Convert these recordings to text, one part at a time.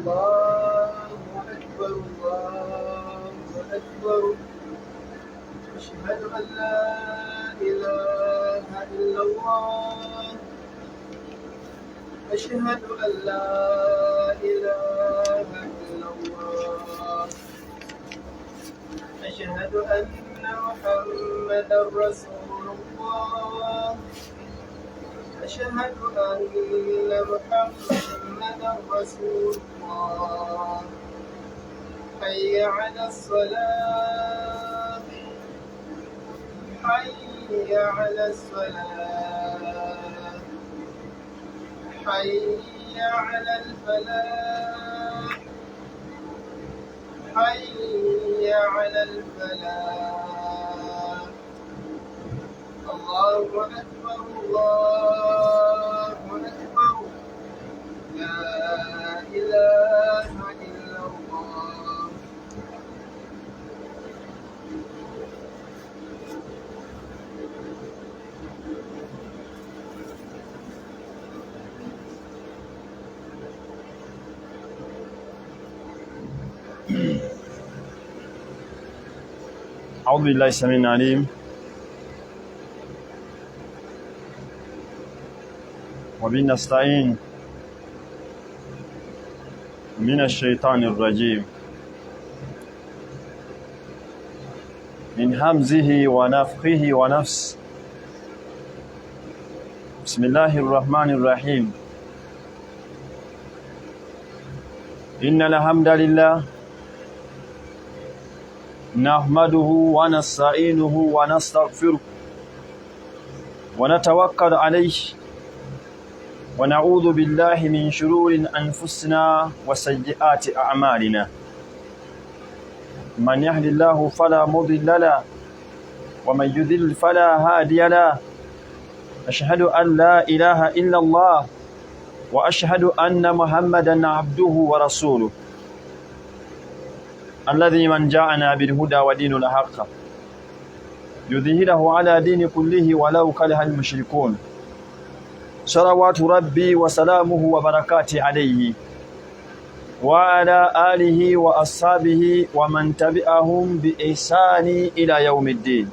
الله أكبر الله أكبر. أشهد أن لا إله إلا الله. أشهد أن لا إله إلا الله. أشهد أن محمدا رسول الله. أشهد أن محمدا رسول الله. حي على الصلاة، حي على الصلاة، حي على الفلاح، حي على الفلاح. الله أكبر الله أكبر. لا إله إلا الله. أعوذ بالله السميع العليم وبه نستعين من الشيطان الرجيم، من همزه ونفخه ونفس. بسم الله الرحمن الرحيم. إن الحمد لله نحمده ونستعينه ونستغفره ونتوكل عليه، ونعوذ بالله من شرور أنفسنا وسيئات أعمالنا. من يهد الله فلا مضل له ومن يضلل فلا هادي له. أشهد أن لا إله إلا الله وأشهد أن محمدا عبده ورسوله الذي من جاءنا بالهدى ودين الحق يظهره على دين كله ولو كره المشركون. صلوات ربي وسلامه وبركاته عليه وعلى آله وأصحابه ومن تبعهم بإحسان إلى يوم الدين.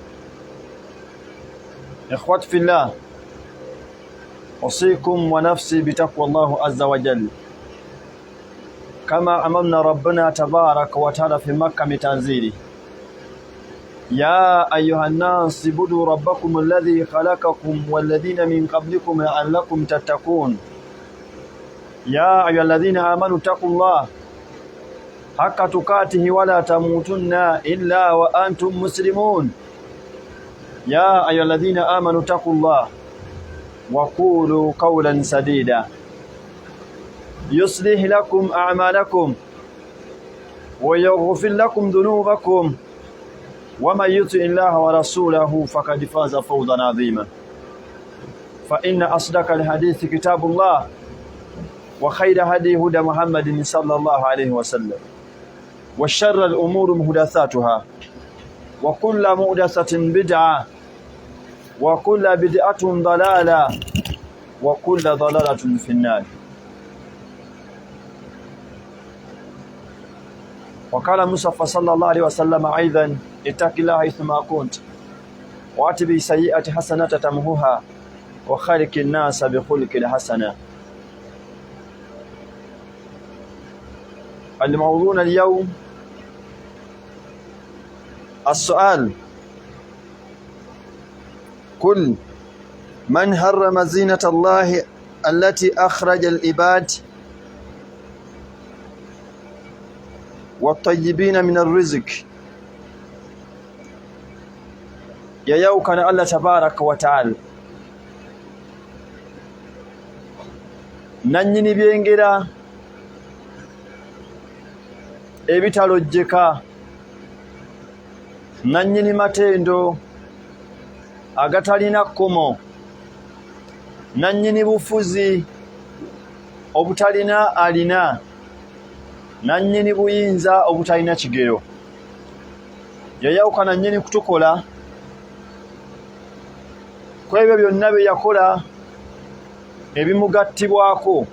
إخوة في الله، أوصيكم ونفسي بتقوى الله عز وجل، كما أمرنا ربنا تبارك وتعالى في مكة تنزيله: يا أيها الناس اعبدوا ربكم الذي خلقكم والذين من قبلكم لعلكم تتقون. يا أيها الذين آمنوا اتقوا الله حق تقاته ولا تموتن إلا وأنتم مسلمون. يا أيها الذين آمنوا اتقوا الله وقولوا قولا سديدا يصلح لكم أعمالكم ويغفر لكم ذنوبكم، ومن يطع الله ورسوله فقد فاز فوزا عظيما. فإن أصدق الحديث كتاب الله، وخير هدي هدى محمد صلى الله عليه وسلم، وشر الأمور محدثاتها، وكل محدثة بدعة، وكل بدعة ضلالة، وكل ضلالة في النار. وقال مصطفى صلى الله عليه وسلم أيضا: اتق الله حيثما كنت، واتبع سيئة حسنة تمحوها، وخالق الناس بخلق الحسنة. الموضوع اليوم السؤال: كل من حرم زينة الله التي أخرج العباد والطيبين من الرزق. Yayawukana Allah tabaraka wa taala, nannyini byengera ebitalojjeka, nannyini matendo agatalina kkomo, nannyini bufuzi obutalina alina, nannyini buyinza obutalina kigero. Yayawukana nnyini kutukola ku ebyo byonna bye yakola ebimugattibwako,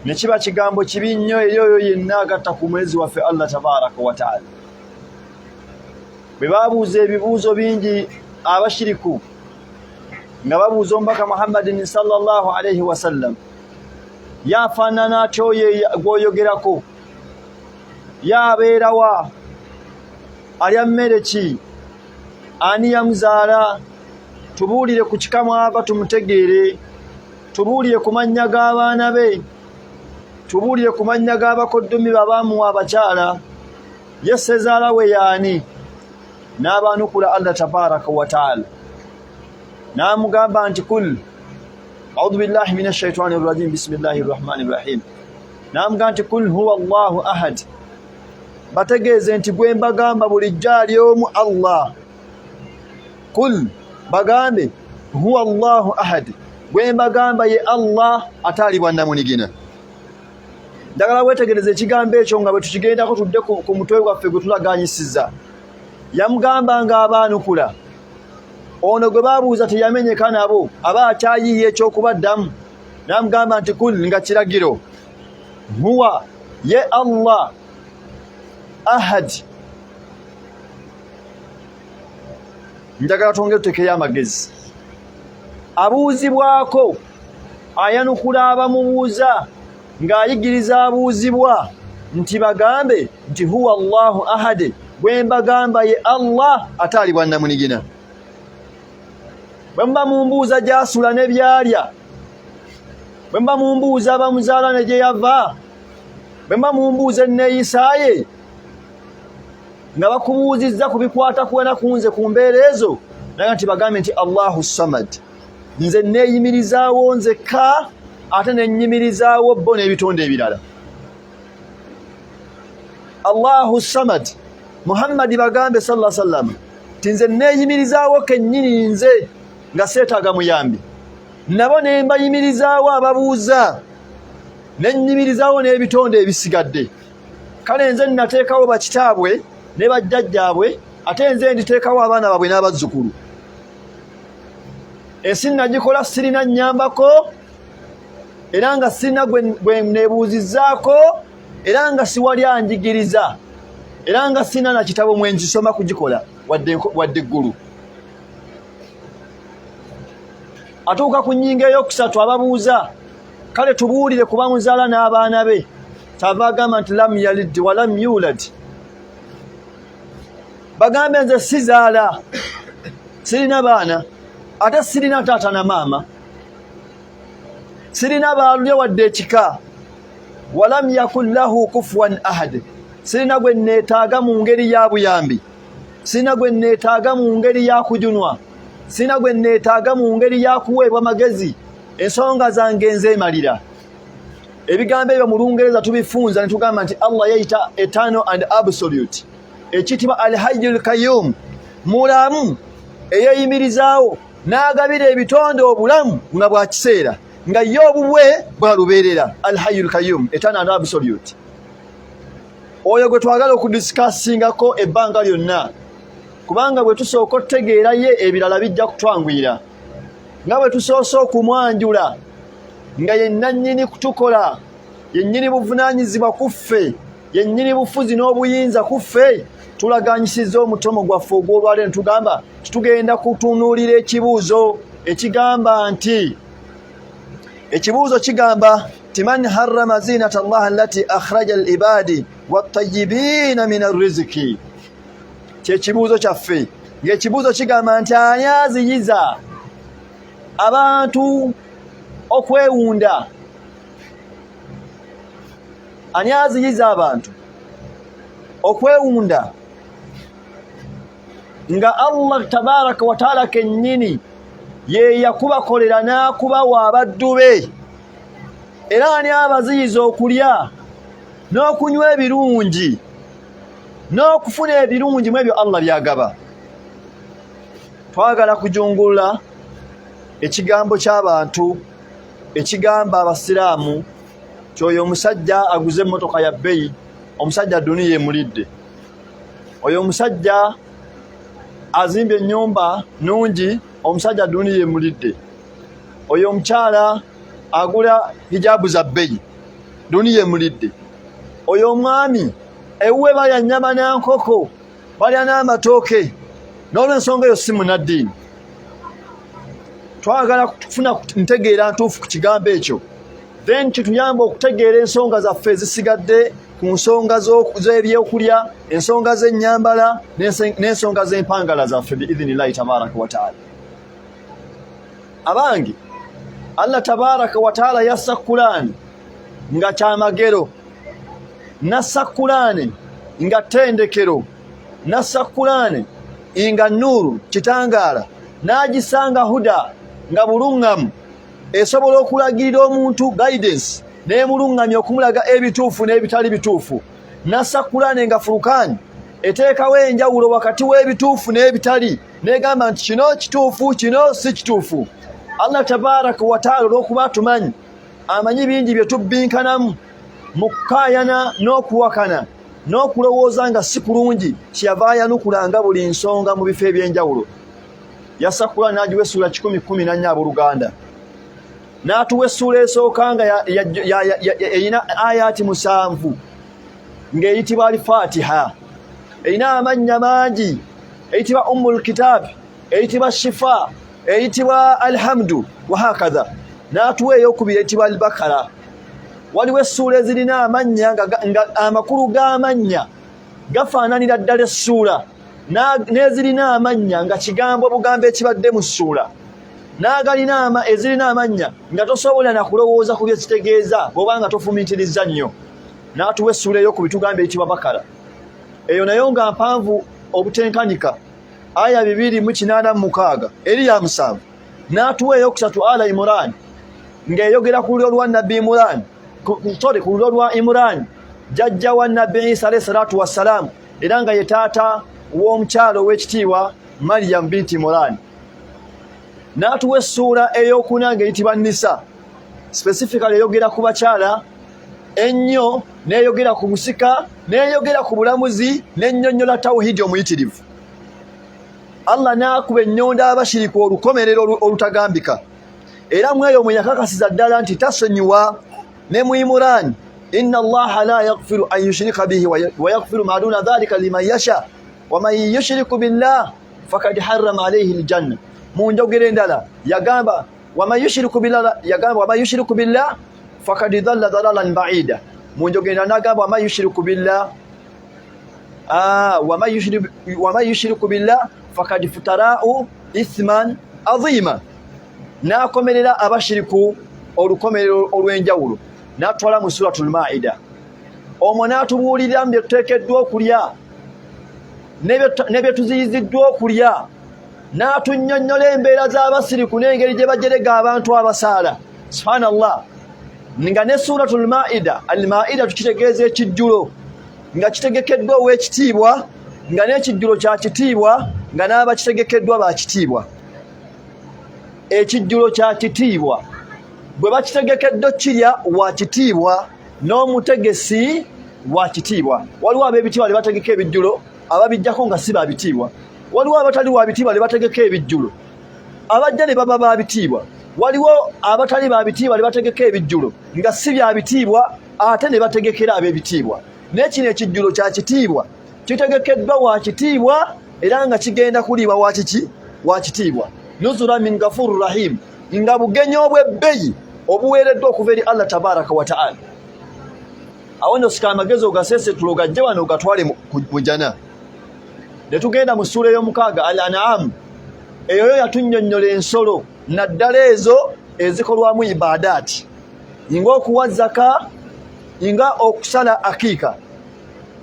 Ne kiba kigambo kibi nnyo eri oyo yenna agatta ku mwezi waffe Allah tabaraka wataala. Bwe babuuza ebibuuzo bingi abashiriku nga babuuza omubaka Muhammadin sallallahu alaihi wasallam, yafaanana atya oyo gw'oyogerako? Yabeerawa? Alya mmere ki? Ani yamuzaala? Tubuulire ku kika mwava tumutegeere, tubuulire ku mannya g'abaana be, tubuulire ku mannya g'abakoddomi babaamuwa abakyala, ye ssezaala we yaani? N'abaanukula Allah tabaraka wataala n'amugamba nti kul audhu billahi min ashaitani rrajim bisimillahi rrahmani rrahim, n'amugamba nti kul huwa Allahu ahad, bategeeze nti gwe mbagamba bulijjo ali omu Allah. Kul, bagambe huwa Allahu ahad, gwe mbagamba ye Allah ataali bwannamunigina. Njagala wetegereza ekigambo ekyo nga bwe tukigendako tudde ku mutwe gwaffe gwe tulaganyisiza. Yamugamba ng'abaanukula ono gwe babuuza teyamenyeka nabo aba akyayiiya ekyokubaddamu, n'amugamba nti kul, nga kiragiro, huwa ye Allah ahad. Njagala twongere tutekeyo amagezi. Abuuzibwako ayanukula abamubuuza ng'ayigiriza abuuzibwa nti bagambe nti huwa Allahu ahad, gwe mbagamba ye Allah ataali bwannamunigina. Bwe muba mumbuuza gy'asula ne by'alya, bwe muba mumbuuza abamuzaala ne gye yava, bwe muba mumbuuza enneeyisa ye, nga bakubuuzizza ku bikwata kuwena ku nze ku mbeera ezo, naye nti bagambe nti Allahu Samad, nze neeyimirizaawo nzekka ate ne nnyimirizaawo bo n'ebitonde ebirala. Allahu Samad, Muhammadi bagambe sallallahu alaihi wasallam nti nze neeyimirizaawo kennyini nze nga seetaaga muyambi, nabo ne mbayimirizaawo ababuuza, ne nnyimirizaawo n'ebitonde ebisigadde. Kale nze nnateekawo bakitaabwe ne bajjajjaabwe, ate nze nditeekawo abaana baabwe n'abazzukulu. Ensi nagikola sirina nnyambako, era nga sirina gwe neebuuzizzaako, era nga siwali anjigiriza, era nga sirina na kitabo mwe nkisoma kugikola wadde eggulu. Atuuka ku nnyingo ey'okusatu ababuuza, kale tubuulire ku bamuzaala n'abaana be. Kyava agamba nti lam yalid wa lam yulad, bagambe nze sizaala, sirina baana, ate sirina taata na maama, sirina baalulya wadde ekika. Walam yakun lahu kufuwan ahad, sirina gwe neetaaga mu ngeri ya buyambi, sirina gwe neetaaga mu ngeri ya kujunwa, sirina gwe neetaaga mu ngeri ya kuweebwa magezi, ensonga zange nzeemalira. Ebigambo ebyo mu Lungereza tubifunza ne tugamba nti Allah yeyita eternal and absolute, ekiyitibwa Alhayyul Qayyum, mulamu eyeeyimirizaawo n'agabira ebitonde obulamu nga bwa kiseera, nga ye obubwe bwa lubeerera. Alhayyul Qayyum, eternal and absolute, oyo gwe twagala okudisikassingako ebbanga lyonna, kubanga bwe tusooka otutegeera ye ebirala bijja kutwanguyira. Nga bwe tusoose okumwanjula nga ye nnannyini kutukola, yennyini buvunaanyizibwa ku ffe, yennyini bufuzi n'obuyinza ku ffe, tulaganyisizza omutomo gwaffe ogw'olwaleero ne tugamba titugenda kutunuulira ekibuuzo ekigamba nti, ekibuuzo kigamba nti man harrama zinata Allah allati akhraja al-ibadi wat-tayyibina min ar-rizqi. Kyekibuuzo kyaffe, ng'ekibuuzo kigamba nti ani aziyiza abantu okwewunda? Ani aziyiza abantu okwewunda nga Allah tabaraka wa taala kennyini ye yakubakolera n'akubawa abaddu be? Era ani abaziyiza okulya n'okunywa ebirungi n'okufuna ebirungi mu ebyo Allah by'agaba? Twagala kujungulula ekigambo ky'abantu ekigamba abasiraamu kyoyo omusajja aguze emmotoka ya bbeeyi, omusajja duniya emulidde, oyo omusajja azimbye ennyumba nnungi, omusajja duniya emulidde, oyo omukyala agula hijaabu za bbeeyi, Duniya emulidde. Oyo omwami ewuwe balya nnyama na nkoko, balya n'amatooke, n'olwensonga eyo si munaddiini. Twagala kufuna ntegeera ntuufu ku kigambo ekyo, then kituyamba okutegeera ensonga zaffe ezisigadde ku nsonga z'ebyokulya, ensonga z'ennyambala n'ensonga z'empangala zaffe biidhinillahi tabaraka wataala. Abange, Allah tabaraka wataala yassa Kulaani nga kyamagero, nassa Kulaani nga ttendekero, nassa Kulaani nga nuuru, kitangaala, n'agisanga huda, nga buluŋŋamu, esobola okulagirira omuntu guidance n'emuluŋŋamya okumulaga ebituufu n'ebitali bituufu. Nassa Kulaani nga Furukaani, eteekawo enjawulo wakati w'ebituufu n'ebitali, n'egamba nti kino kituufu, kino si kituufu. Allah tabaraka wataala olw'okuba atumanyi, amanyi bingi bye tubbinkanamu mu kukaayana n'okuwakana n'okulowooza nga si kulungi, kyeyava ayanukulanga buli nsonga mu bifo eby'enjawulo. Yassa Kulaani n'agiwa essuula 114 abooluganda, n'atuwa essuula esooka nga erina ayaati 7 ng'eyitibwa Alfatiha, erina amannya mangi, eyitibwa Ummul Kitab, eyitibwa Shifa, eyitibwa Alhamdu wahakadha. N'atuwa eyokubiri eyitibwa Albakara. Waliwo essuula ezirina amannya nga amakulu g'amannya gafaananira ddala essuula, n'ezirina amannya nga kigambo bugambo ekibadde mu ssuula, n'agalina ezirina amannya nga tosobola na kulowooza ku bye kitegeeza bw'oba nga tofumiitiriza nnyo. N'atuwa essuula eyokubiri tugamba eyitibwa Bakara, eyo nayo nga mpanvu obutenkanika, aya 286 eri ya 7. N'atuwa eyokusatu Ala Imran, ng'eyogera ku lulyo lwa Nabbi Imran, sorry, ku lulyo lwa Imran, jjajja wa Nabbi Isa alayhi salatu wassalam, era nga ye taata w'omukyalo ow'ekitiibwa Maryam binti Imran. N'atuwa essuula eyokuna ng'eyitibwa Nisa, specifically eyogera ku bakyala ennyo, n'eyogera ku busika, n'eyogera ku bulamuzi, n'ennyonnyola tawhidi omuyitirivu. Allah n'akuba ennyondo abashiriku olukomerero olutagambika, era mu eyo mwe yakakasiza ddala nti tasonyiwa. Ne mu Imran, inna Allaha la yaghfiru an yushrika bihi wa yaghfiru ma duna dhalika liman yasha wa man yushriku billah fakad harrama alayhi aljanna. Mu njogera endala yagamba wa man yushriku billah, yagamba wa man yushriku billah fakad dhalla dhalalan ba'ida. Mu njogera endala nagamba wa man yushriku billah, wa man yushriku billah fakad futara'u ithman azima. N'akomerera abashiriku olukomerero olw'enjawulo, n'atwala mu Suratul Maida, omwo n'atubuulirira mu bye tuteekeddwa okulya ne bye tuziyiziddwa okulya, n'atunnyonnyola embeera z'abasiriku n'engeri gye bajerega abantu abasaala. Subhanallah, nga ne Suratul Maida, Al-Maida tukitegeeza ekijjulo nga kitegekeddwa ow'ekitiibwa, nga n'ekijjulo kya kitiibwa, nga n'abakitegekeddwa ba kitiibwa. Ekijjulo kya kitiibwa, bwe bakitegekedde okirya wa kitiibwa, n'omutegesi wa kitiibwa. Waliwo ab'ebitiibwa ne bategeka ebijjulo, ababijjako nga si ba bitiibwa. Waliwo abatali wa bitiibwa ne bategeka ebijjulo, abajja ne baba ba bitiibwa. Waliwo abatali ba bitiibwa ne bategeka ebijjulo nga si bya bitiibwa, ate ne bategekera ab'ebitiibwa. Naye kino ekijjulo kya kitiibwa, kitegekeddwa wa kitiibwa, era nga kigenda kuliibwa wa kiki? Wa kitiibwa. Nuzula min gafuru rahim, nga bugenyi obw'ebbeyi obuweereddwa okuva eri Allah tabaraka wa taala. Awo nno sika amagezi ogaseesetula ogajje wano ogatwale mu jana. Ne tugenda mu ssuula ey'omukaaga Al An'am, eyo yo yatunnyonnyola ensolo naddala ezo ezikolwamu ibadaati, ng'okuwa zaka, nga okusala akiika,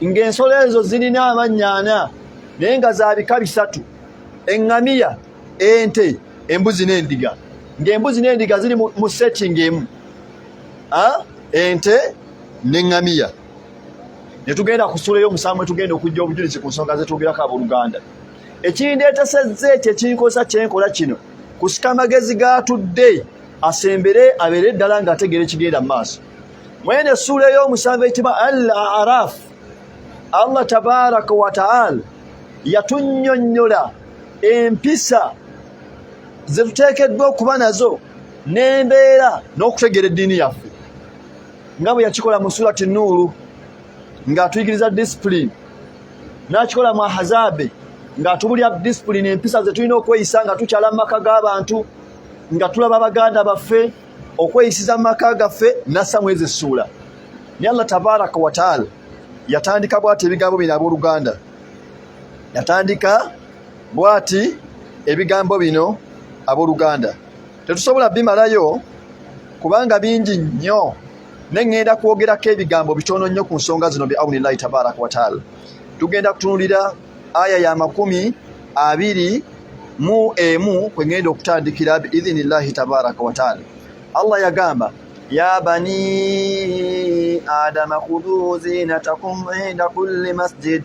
ng'ensolo ezo zirina amannya 4 naye nga za bika 3: eŋŋamiya, ente, embuzi n'endiga. Ng'embuzi n'endiga ziri mu setting emu, ente n'eŋŋamiya. Ne tugenda ku ssuula ey'omusanvu, tugenda okujja obujulizi ku nsonga zetwogerako abooluganda. Ekindeetesezza ekyo ekinkozesa kyenkola kino kusika amagezi g'atudde asembere abeere ddala ng'ategeera ekigenda mu maaso. Mwene essuula ey'omusanvu eyitibwa Al Araf, Allah tabaraka wa taala yatunnyonnyola empisa ze tuteekeddwa okuba nazo n'embeera n'okutegeera eddiini yaffe. Nga bwe yakikola mu surati Nuuru ng'atuyigiriza discipline, n'akikola mu Ahazaabe ng'atubulya discipline, empisa ze tulina okweyisa nga tukyala mu maka g'abantu, nga tulaba baganda baffe, okweyisiza mu maka gaffe, nassa mu ezo essuula. Naye Allah tabaraka wataala yatandika bwati ebigambo bino, abooluganda, yatandika bwati ebigambo bino, abooluganda. Tetusobola bimalayo kubanga bingi nnyo, ne ŋŋenda kwogerako ebigambo bitono nnyo ku nsonga zino bi aunillahi tabaraka wataala. Tugenda kutunulira aya ya 21 kwe ŋŋenda okutandikira bi idhinillahi tabaraka wataala. Allah yagamba, ya bani adama khudhu zinatakum inda kulli masjid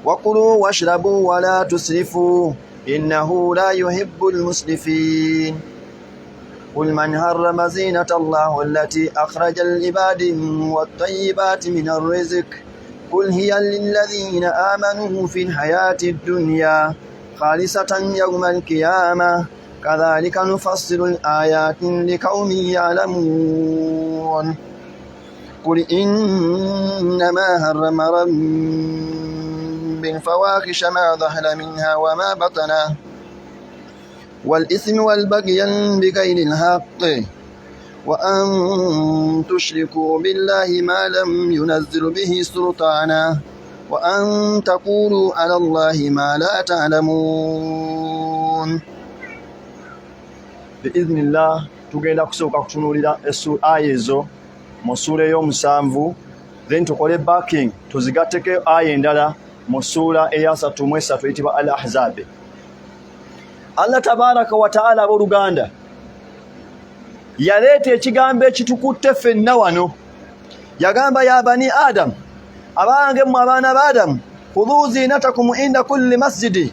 wakulu washrabu wala tusrifu innahu la yuhibbu almusrifin قل من حرم زينة الله التي أخرج للعباد والطيبات من الرزق قل هي للذين آمنوا في الحياة الدنيا خالصة يوم القيامة كذلك نفصل الآيات لقوم يعلمون قل إنما حرم ربي الفواحش ما ظهر منها وما بطن والإثم والبغي بغير الحق وأن تشركوا بالله ما لم ينزل به سلطانا وأن تقولوا على الله ما لا تعلمون. بإذن الله tugenda kusooka kutunuulira aya ezo mu ssuula ey'omusanvu, then tukole backing, tuzigatteko aya endala mu ssuula eyasatu mu esatu eyitibwa Al Ahzaabe. Allah tabaraka wataala, abooluganda, yaleeta ekigambo ekitukutte ffenna wano. Yagamba, ya bani Adamu, abange mmwe abaana ba Adamu, khudhu zinatakum inda kulli masjidi,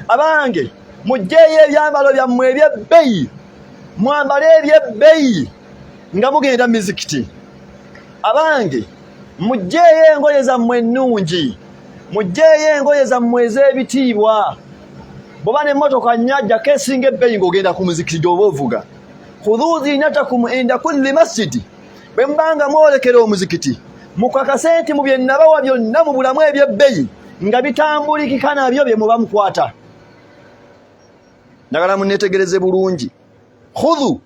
abange mugjeeyo ebyambalo byammwe ebyebbeeyi, mwambale ebyebbeeyi nga mugenda mizikiti. Abange mugjeeyo engoye zammwe ennungi, mugjeeyo engoye zammwe ez'ebitiibwa. Bw'oba n'emmotoka nnya, jjako esinga ebbeeyi ng'ogenda ku muzikiti gy'oba ovuga. Khudhu zinatakum inda kulli masjidi, bwe mubanga mwolekera omuzikiti, mukakase nti mu bye nabawa byonna mu bulamu ebyebbeeyi nga bitambulikika nabyo bye muba mukwata. Njagala munneetegereze bulungi. Khudhu,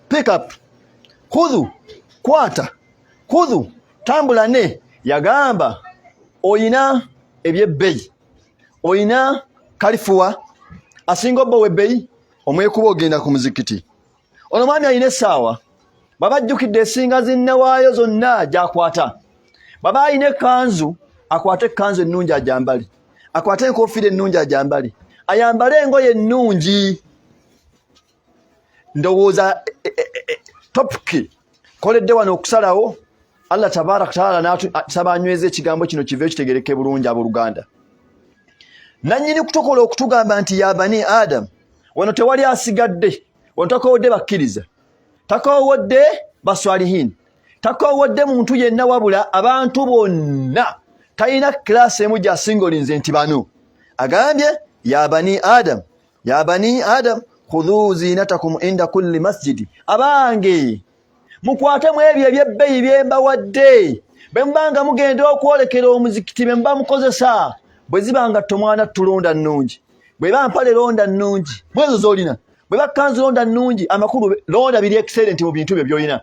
pick up, khudhu, kwata, khudhu, tambula. Ne yagamba oyina ebyebbeeyi, oyina kalifuwa asinga obba ow'ebbeeyi, omwekuba ogenda ku muzikiti. Ono mwami alina essaawa, baba ajjukidde esinga zinnewaayo zonna gy'akwata. Baba alina ekkanzu, akwate ekkanzu ennungi ajambale, akwate enkofiira ennungi ajambale, ayambale engoye ennungi. Ndowooza topic koledde wano okusalawo. Allah tabaraka taala nasaba anyweza ekigambo kino kive kitegereke bulungi, abooluganda. Nannyini kutukola okutugamba nti ya bani Adamu, wano tewali asigadde. Wano takowodde bakkiriza, takowodde baswalihin, takowodde muntu yenna, wabula abantu bonna. Talina class emu gyasingolinze nti bano. Agambye, ya bani Adamu, ya bani Adamu khudhu zinatakum inda kulli masjidi, abange mukwatemu ebyo ebyebbeeyi byembawadde bwe mubanga mugenda okwolekera omuzikiti, bwe muba mukozesa. Bwe ziba nga tomwana tulonda nnungi, bwe ba mpale londa nnungi mwezo z'olina, bwe bakkanzu londa nnungi. Amakulu, londa biri excellent mu bintu byo byolina.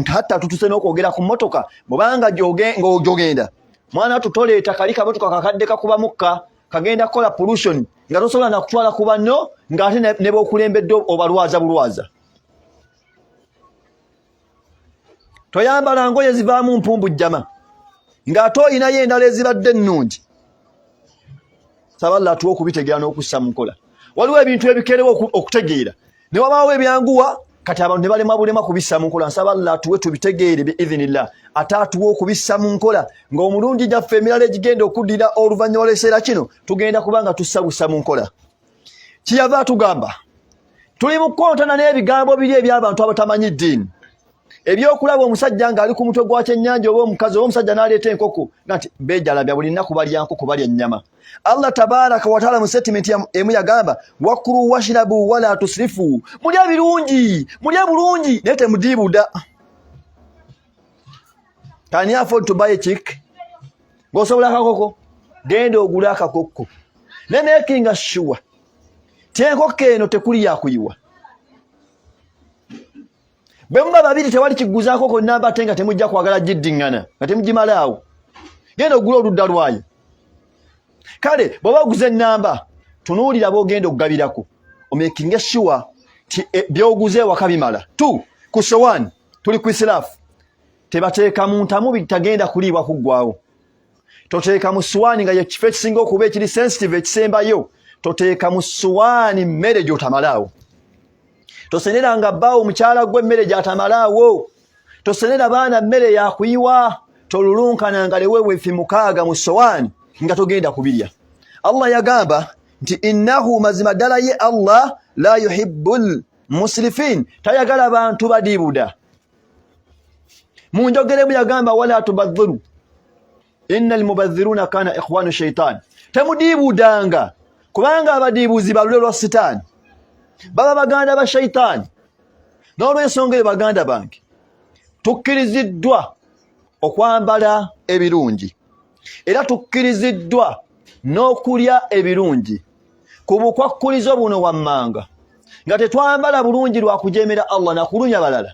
Hatta tutuse n'okwogera ku mmotoka. Bwobanga ng'ogenda, mwana tutoleeta kali kamotoka kakadde kakuba mukka kagenda kukola pollution nga tosobola nakutwala ku banno, ng'ate ne b'okulembedde obalwaza bulwaza. Toyambala ngoye zivaamu mpumbu jjama ng'ate oyinayo endala ezibadde ennungi. Saba Allah atuwe okubitegeera n'okussa mu nkola. Waliwo ebintu ebikerewo okutegeera, ne wabaawo ebyanguwa, kati abantu ne balemwa bulema kubissa mu nkola. Nsaba Allah atuwe tubitegeere biidhinillah, ate atuwe okubissa mu nkola, ng'omulundi gyaffe emirala egigenda okuddira oluvannyuma lw'ekiseera kino tugenda kuba nga tussa bussa mu nkola. Kiyava atugamba tuli mu kukontana n'ebigambo biri eby'abantu abatamanyi ddiini, ebyokulaba omusajja ng'ali ku mutwe gwa kyennyanja, oba omukazi oba omusajja n'aleeta enkoko, nga nti beejalabya buli nnaku balya nkoko, balya ennyama. Allah tabaraka wataala mu statement emu yagamba, wakulu washirabu wala tusrifu, mulye birungi, mulye bulungi, naye temudiibuda. Can you afford to buy a chick? Ng'osobola akakoko? Genda ogule akakoko. Ne making sure ti enkoko eno tekuli yakuyiwa. Bwe muba babiri tewali kiguza nkoko namba ate nga temujja kwagala giddiŋŋana nga temugimalaawo. Genda ogule oludda lwayo. Kale bw'oba oguze ennamba tunuulira b'ogenda okugabirako omakinge sure ti eh, by'oguze ewaka bimala. Tu ku sowaani tuli ku isiraafu tebateeka mu ntamu bitagenda kuliibwa kuggwawo toteeka mu suwaani nga yekifo ekisinga okuba ekiri sensitive ekisembayo toteeka mu suwaani mmere gy'otamalaawo tosenera nga bbaawo mukyala gwe emmere gy'atamalaawo tosenera baana mmere yakuyiwa tolulunkana nga lewewefi mukaaga mu sowaani nga togenda kubirya allah yagamba nti innahu mazima ddala ye allah la yuhibbul musrifin tayagala bantu badibuda mu njogeremu yagamba wala tubadhiru inna almubadhiruna kana ikhwanu shaitan temudiibudanga kubanga abadiibuzi balule lwa sitaani baba baganda ba shaitaani n'olwensonga eyo baganda bange tukkiriziddwa okwambala ebirungi era tukkiriziddwa n'okulya ebirungi ku bukwakkulizo buno wammanga nga tetwambala bulungi lwa kujeemera Allah nakulumya balala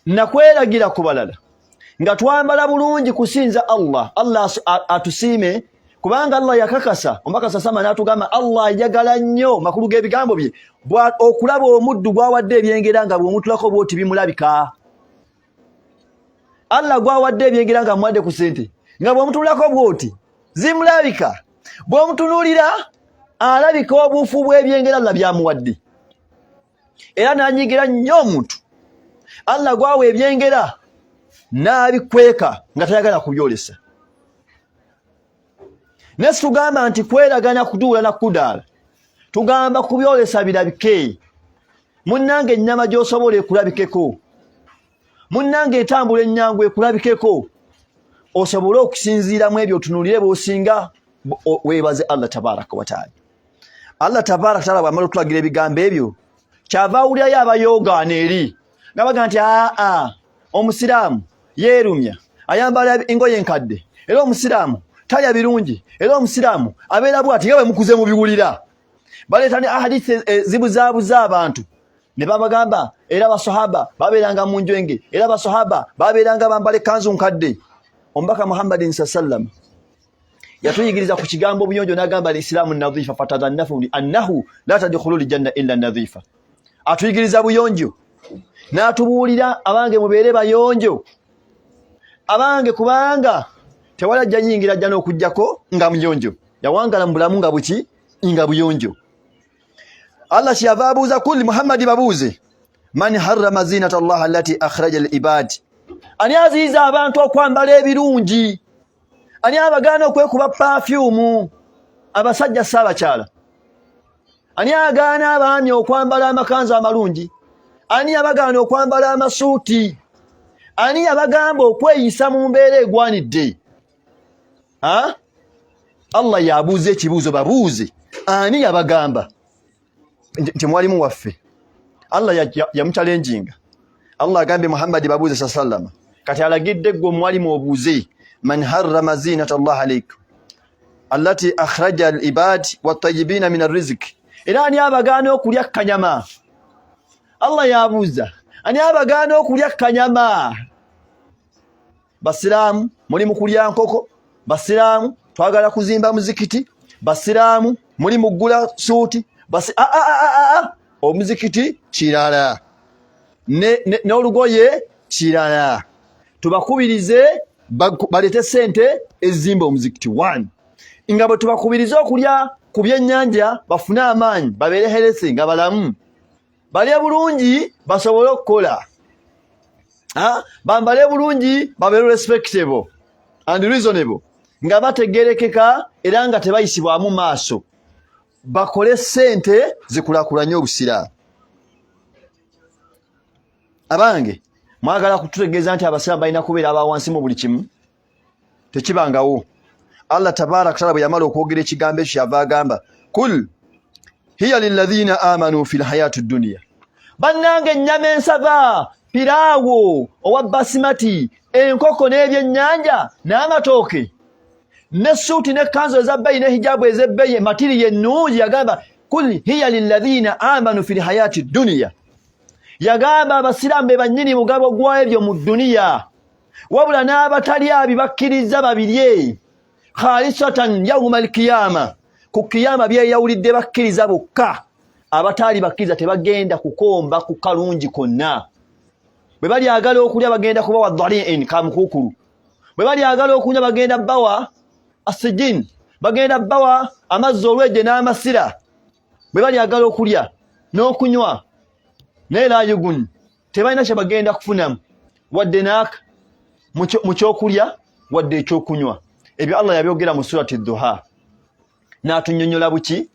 nakweragira ku balala nga twambala bulungi kusinza Allah Allah atusiime kubanga Allah yakakasa omubaka sasama n'atugamba Allah ayagala nnyo makulu g'ebigambo bye okulaba omuddu gwawadde ebyengera nga bw'omutulako bwoti bimulabika Allah gwawadde ebyengera nga amuwadde ku sente nga bw'omutulako bwoti zimulabika bw'omutunuulira alabika obuufu bw'ebyengera Allah byamuwadde era n'anyigira nnyo omuntu Allah gwawa ebyengera n'abikweka nga tayagala kubyolesa naye situgamba nti kweragana kuduula na kudaala tugamba kubyolesa birabike munnange ennyama gy'osobola ekulabikeko munnange entambula ennyangu ekulabikeko osobole okusinziira mu ebyo otunuulire b'osinga weebaze allah tabaraka wataala allah tabaraka taala bwamala okutulagira ebigambo ebyo kyava awulirayo abayoogaana eri nga baga nti aa omusiraamu yeerumya ayambala engoye enkadde era omusiraamu talya birungi era omusiraamu abeera bwati nga bwe mukuze mubiwulira baleeta ne ahadisi ezibuzaabuza abantu ne babagamba era basahaba babeeranga mu njwenge era basahaba babeeranga bambala ekkanzu nkadde omubaka muhammadin saa sallam yatuyigiriza ku kigambo obuyonjo n'agamba alisiraamu nadhifa fatadhannafu annahu la tadkhulu ljanna illa nadhifa atuyigiriza buyonjo n'atubuulira abange mubeere bayonjo abange kubanga tewali ajja yingira ajja n'okujjako nga muyonjo yawangala mu bulamu nga buki nga buyonjo allah kyeyava abuuza kulli muhammadi babuuze man harrama zinata allah allati akhraja libadi ani aziyiza abantu okwambala ebirungi ani abagaana okwekuba pafyumu abasajja si abakyala ani agaana abaami okwambala amakanzu amalungi ani yabagaana okwambala amasuuti ani yabagamba okweyisa mu mbeera egwanidde allah yabuuza ekibuuzo babuuze ani yabagamba nti mwalimu waffe allah yamuchalenjinga allah agambye muhammadi babuuze sa sallama kati alagidde gwe omwalimu obuuze man harrama zinata llah alaikum allati akhraja al ibad watayibina min arriziki era ani abagaana okulya kanyama allah yabuuza ani abagaana okulya kanyama basiraamu muli mu kulya nkoko basiraamu twagala kuzimba muzikiti basiraamu muli muggula suuti basi a a a a a omuzikiti kirala n'olugoye kirala tubakubirize baleete sente ezimba omuzikiti one nga bwe tubakubirize okulya ku byennyanja bafune amaanyi babeere heresi nga balamu balye bulungi basobole okukola bambale bulungi babeere respectable and reasonable nga bategerekeka era nga tebayisibwamu maaso bakole sente zikulakulanye obusiraamu abange mwagala kututegeeza nti abasiraamu balina kubeera abawansi mu buli kimu tekibangawo allah tabaraka taala bwe yamala okwogera ekigambo ekyo kyava agamba kul hiya lilladhina amanu fi lhayati dduniya bannange ennyama ensava Piraawo owa basimati, enkoko n'ebyennyanja n'amatooke ne suuti ne kanzu ezabbeeyi ne hijaabu ez'ebbeeyi, matiriyo ennungi. Yagamba kul hiya lilladhina amanu fi lhayati duniya, yagamba abasiraamu be bannyini mugabo gw'ebyo mu duniya, wabula n'abatali abi bakkiriza babirye khalisatan yauma alkiyama. Ku kiyama byeyawulidde bakkiriza bokka, abataali bakkiriza tebagenda kukomba ku kalungi konna. Bwe balyagala okulya bagenda kubawa dhariin kamukuukulu, bwe balyagala okunywa bagenda bawa asijin, bagenda bawa amazzi olweje n'amasira bwe balyagala okulya n'okunywa. Naye la yugun, tebalina kye bagenda kufunamu wadde naaka mu kyokulya wadde ekyokunywa. Ebyo Allah yabyogera mu surati Duha n'atunyonyola buki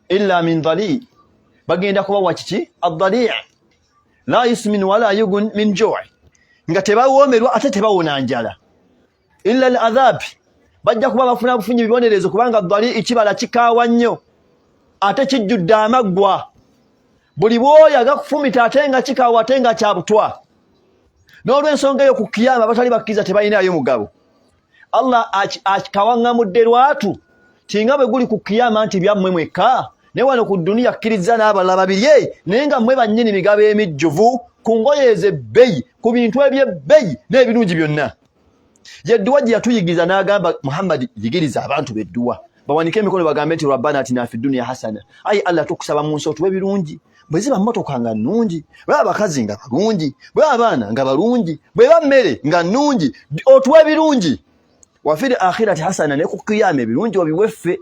illa min dhali, bagenda kubawa kiki? Adhali la yusmin wala yugun min jui, nga tebawoomerwa ate tebawona njala. Illa al adhab, bajja kuba bafuna bufunyi bibonerezo, kubanga dhali ekibala kikaawa nnyo ate kijjudde amaggwa, buli bwoya gakufumita ate nga kikaawa ate nga kyabutwa. N'olwensonga eyo ku kiyama abatali bakkiriza tebalinayo mugabo. Allah akikawaŋŋamudde lwatu tinga bwe guli ku kiyama nti byammwe mwekka, naye wano ku duniya akkiriza n'abalala babirye, naye nga mmwe bannyini migabo emijjuvu ku ngoye ez'ebbeeyi, ku bintu eby'ebbeeyi n'ebirungi byonna. Yedduwa gye yatuyigiriza n'agamba Muhammadi, yigiriza abantu bedduwa bawanike emikono bagambe nti rabbana atina fi duniya hasana. Ayi Allah, tukusaba mu nsi otuwe birungi, bwe ziba mmotoka nga nnungi, bwe abakazi nga balungi, bwe abaana nga balungi, bwe ba mmere nga nnungi, otuwe birungi. Wafil akhirati hasana, ne ku kiyama ebirungi obiwe ffe.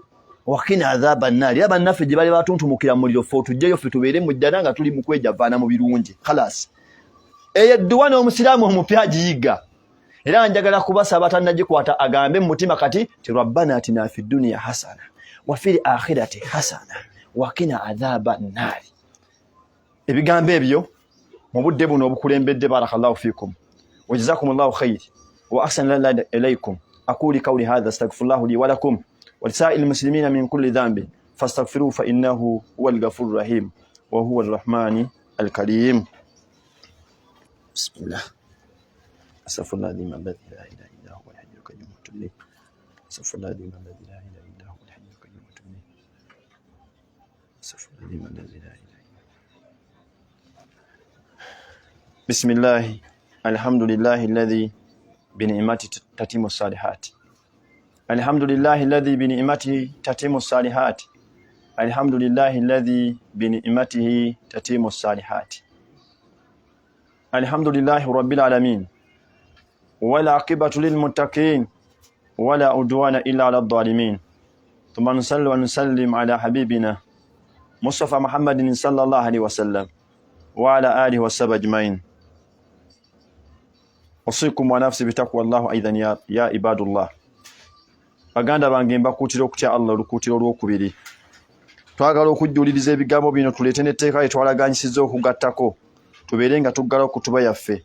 Wakina adhaba nnaari, era bannaffe gye bali batuntumukira mu muliro ffe otugyeyo, ffe tubeere mu jjana nga tuli mu kwejavaana mu birungi. Khalas, eyo edduwa n'omusiraamu omupya agiyiga. Era njagala kubasaba tannagikwata agambe mu mutima kati ti rabbana atina fi duniya hasana wafil akhirati hasana wakina adhaba nnaari. Ebigambo ebyo mu budde buno obukulembedde. Barakallahu fikum wajazakum llahu khairi wa ahsana ilaikum. Aquli qawli hadha astaghfirullahu li wa lakum wa lisaa'il muslimina min kulli dhanbi fastaghfiruhu fa innahu huwal ghafurur rahim wa huwa arrahmani alkarim. Bismillah, astaghfirullah alazim alladhi la ilaha illa huwa alhayyul qayyum wa atubu ilayh. Astaghfirullah alazim alladhi la ilaha illa huwa alhayyul qayyum wa atubu ilayh. Astaghfirullah alazim alladhi la ilaha illa. Bismillah, alhamdulillahi alladhi bini'mati tatimu salihati, alhamdulillahi alladhi bini'matihi tatimu salihati, alhamdulillahi alladhi bini'matihi tatimu salihati, alhamdulillahi rabbil alamin wal aqibatu lil muttaqin wala udwana illa ala dhalimin, thumma nusalli wa nusallim ala habibina Mustafa Muhammadin sallallahu alaihi wasallam wa ala alihi wasahbihi ajmain. Usikum wa nafsi bitaqwa Allah aidan ya ibadullah. Baganda bange, mbakuutira okutya Allah. Olukuutiro olwokubiri, twagala okujjuliriza ebigambo bino, tuleete n'etteeka lye twalaganyisizza okugattako, tubeere nga tuggalawo kutuba yaffe.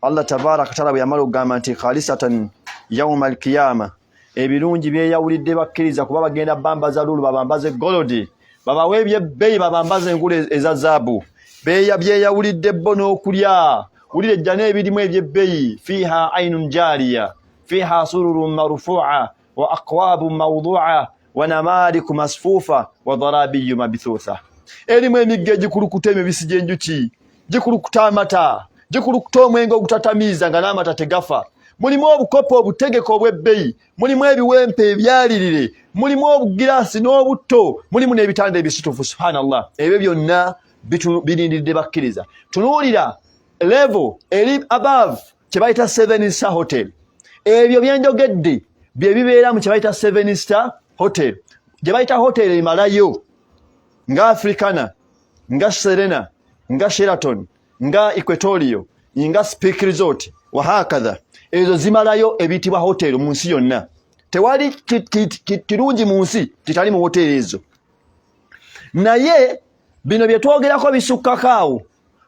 Allah tabaraka taala bwe yamala okugamba nti khalisatan yauma alkiyama, ebirungi byeyawulidde bakkiriza, kuba bagenda bambaza lulu, babambaze golodi, babawe ebyebbeeyi, babambaze engulu eza zaabu, byeyawulidde bo n'okulya. Wulira ejjana ebirimu ebyebbeeyi: fiha ainun jariya fiha sururun marufua wa aqwabun mawdua wa namariku masfufa wa dharabiyu mabithutha. Erimu emigga egikulukuta emibisi gy'enjuki, gikulukuta amata, gikulukuta omwenge ogutatamiiza nga n'amata tegafa. Mulimu obukopo obutegeka obw'ebbeeyi, mulimu ebiwempe ebyalirire, mulimu obugiraasi n'obutto, mulimu n'ebitanda ebisitufu. Subhanallah, ebyo byonna birindiridde bakkiriza. Tunuulira level eri above kye bayita seven star hotel. Ebyo byenjogedde bye bibeera mu kye bayita seven star hotel, gye bayita hotel emalayo nga Africana, nga Serena, nga Sheraton, nga Equatorio, nga Speke Resort wahakadha. Ezo zimalayo ebiyitibwa hotel mu nsi yonna. Tewali kirungi mu nsi kitali mu hoteri ezo. Naye bino bye twogerako bisukkako awo.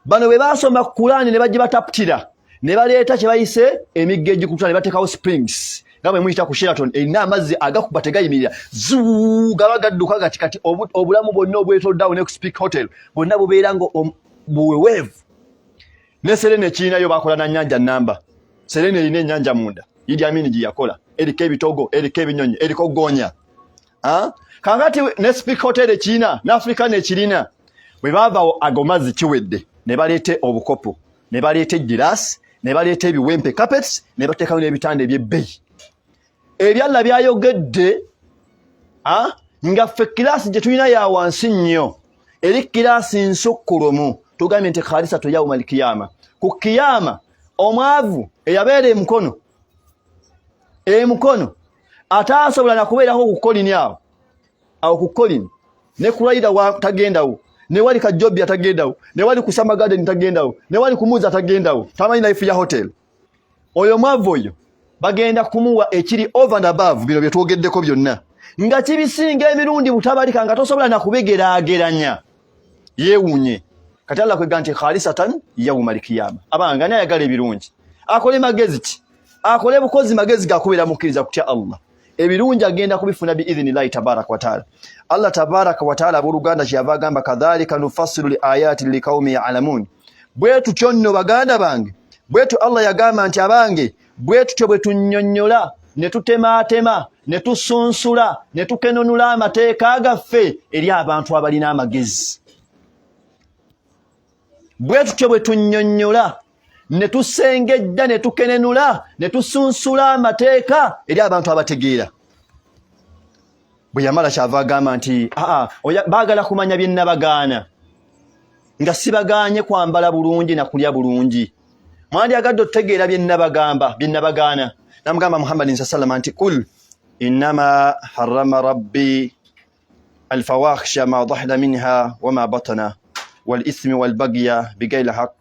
Bano bwe basoma Kulaani ne bagibataputira ne baleeta kye bayise emigga egikututa, ne bateekawo springs nga bwe muyita ku Sheraton erina amazzi agakuba tegayimirira, zuu, gaba gadduka gati. Kati obulamu bwonna obwetoloddeawo ne ku Speke Hotel bwonna bubeera nga buweweevu. Ne Serena ekirinayo bakola na nnyanja nnamba. Serena erina ennyanja munda. Idi Amin gye yakola. Eriko ebitogo, eriko ebinyonyi, eriko goonya. Kaakati ne Speke Hotel ekirina, ne Africana ekirina. Bwe baava ago mazzi kiwedde, ne baleeta obukopo, ne baleeta egiraasi, ne baleeta ebiwempe carpets, ne bateekayo n'ebitanda eby'ebbeeyi. Ebyalla byayogedde nga ffe kiraasi gye tulina ya wansi nnyo, eri kiraasi nsukkulumu. Tugambye nti khalisatu yauma alkiyama, ku kiyama omwavu eyabeera emukono emukono ataasobola nakubeerako ku kolini awo awo ku kolini ne kulayira tagendawo, ne wali kajobi atagendawo, ne wali ku Summer Garden tagendawo, ne wali ku Muza atagendawo, tamanyi life ya hotel. Oyo mwavu oyo bagenda kumuwa ekiri over and above bino bye twogeddeko byonna, nga kibisinga emirundi butabalika, nga tosobola na kubigeraageranya. Yeewuunye. Kati Allah kwega nti khalisatan yauma alkiyama. Abanga ani ayagala ebirungi akole magezi ki? Akole bukozi magezi gakubeera mukkiriza kutya Allah. Ebirungi agenda kubifuna biidhinillahi tabaraka wataala. Allah tabaraka wataala, abooluganda, kyeyava agamba kadhalika nufassilu li ayati liqaumi yalamun. Bwe tutyo nno, baganda bange, bwe tu Allah yagamba nti abange, bwe tutyo bwe tunnyonnyola ne tutemaatema ne tusunsula ne tukenonula amateeka gaffe eri abantu abalina amagezi. Bwe tutyo bwe tunnyonnyola ne tusengejja ne tukenenula ne tusunsula amateeka eri abantu abategeera. Bwe yamala kyava agamba nti aa, baagala kumanya bye nnabagaana, nga sibagaanye kwambala bulungi na kulya bulungi. Mwandyagadde otutegeera bye nnabagamba, bye nnabagaana. Namugamba Muhammadin sa sallama nti kul innama harama rabbi alfawahisha ma dhahara minha wama batana walithmi walbagya bigairi haq